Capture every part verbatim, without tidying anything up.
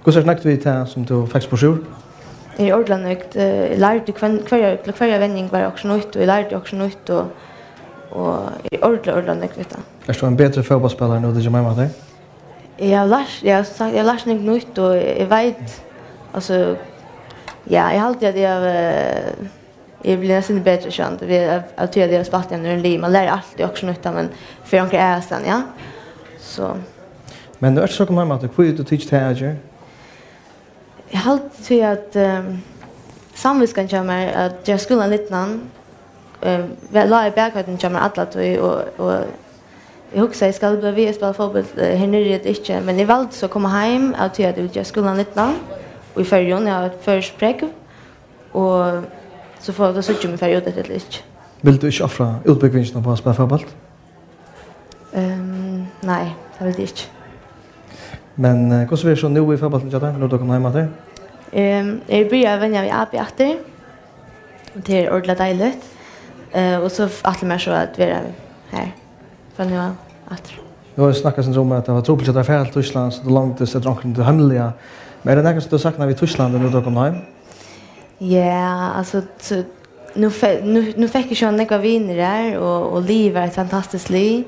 Hvussu ert nøgd við tað, sum tú fekst burturúr? Eg eri ordiliga nøgd. Eh, eg lærdi hvønn, hvørja, til hvørja venjing var okkurt nýtt, og eg lærdi okkurt nýtt, og, og eg eri ordiliga, ordiliga nøgd við tað. Ert tú ein betri fótbóltsspælari nú, tú kemur heim aftur? Eg havi lært, eg havi sagt, eg havi lært nógv nýtt, og eg veit, altso, ja, eg haldi, at eg havi, eh, eg eri blivin eitt sindur betri, skjønt, við, av, av tí, at eg havi spælt í einum øðrum liði. Man lærir altíð okkurt nýtt, tá man fer onkra aðrastaðni, ja. So. Men nú ert tú so komin heim aftur, hví hevur tú tikið ta avgerð? Eg haldi tí at, ehm, samvitskan hjá mær at gera skúlan lidnan, ehm, var, lá í bakhøvdini hjá mær alla tíð, og, og eg hugsaði, skal eg blíva við at spæla fótbólt, eh, her niðri ella ikki? Men eg valdi so at koma heim av tí at eg vildi gera skúlan lidnan í Føroyum. Eg havi eitt føroyskt prógv, og so fái eg síggja, um eg fari út eftir ella ikki. Vil tú ikki ofra útbúgvingina upp á at spæla fótbólt? Ehm, nei, tað vildi eg ikki. Men, eh, hvussu verður so nú í fótbóltinum hjá tær, nú tú komið heim aftur? Ehm, eg byrjaði at venja við A B aftur. Tað er ordiliga deiligt. Eh, og so f-, ætli eg mær so at vera her frá nú av aftur. Nú hava vit snakkað eitt sindur um, at tað var trupult hjá tær at fara til Týsklands, at tú longdist eftir onkrum, tað hemliga. Men er tað nakað, sum tú saknar við Týskland, nú tú komið heim? Ja, altso, so, nú fe-, nú, nú fekk eg so nógvar vinir her, og, og liðið var eitt fantastiskt lið.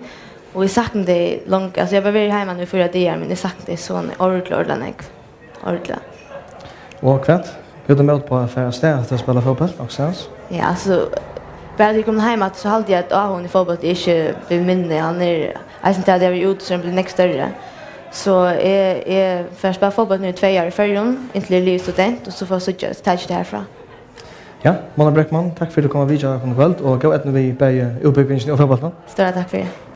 Og eg sakni tey long-, altso, eg havi bara verið heima nú í fýra dagar, men eg sakni tey so ordiliga, ordiliga nógv. Ordiliga. Og hvat? Hevur tú mót uppá at fara avstað aftur at spæla fótbólt, okkurt staðni? Ja, altso, bara at eg komin heim aftur, so haldi eg, at áhugin í fótbólti er ikki blivin minni, hann er eisini, tað at eg havi verið úti, so hann blivin nógv størri. So eg, eg fari at spæla fótbólt nú í tvey ár í Føroyum, inntil eg eri liðugur student, og so fái eg síggja, so taki eg tað harfrá. Ja, Mona Breckmann, takk fyri at tú kom og vitjaði okkum í kvøld, og góða eydnu við bæði útbúgvingini og fótbóltinum. Stóra takk fyri.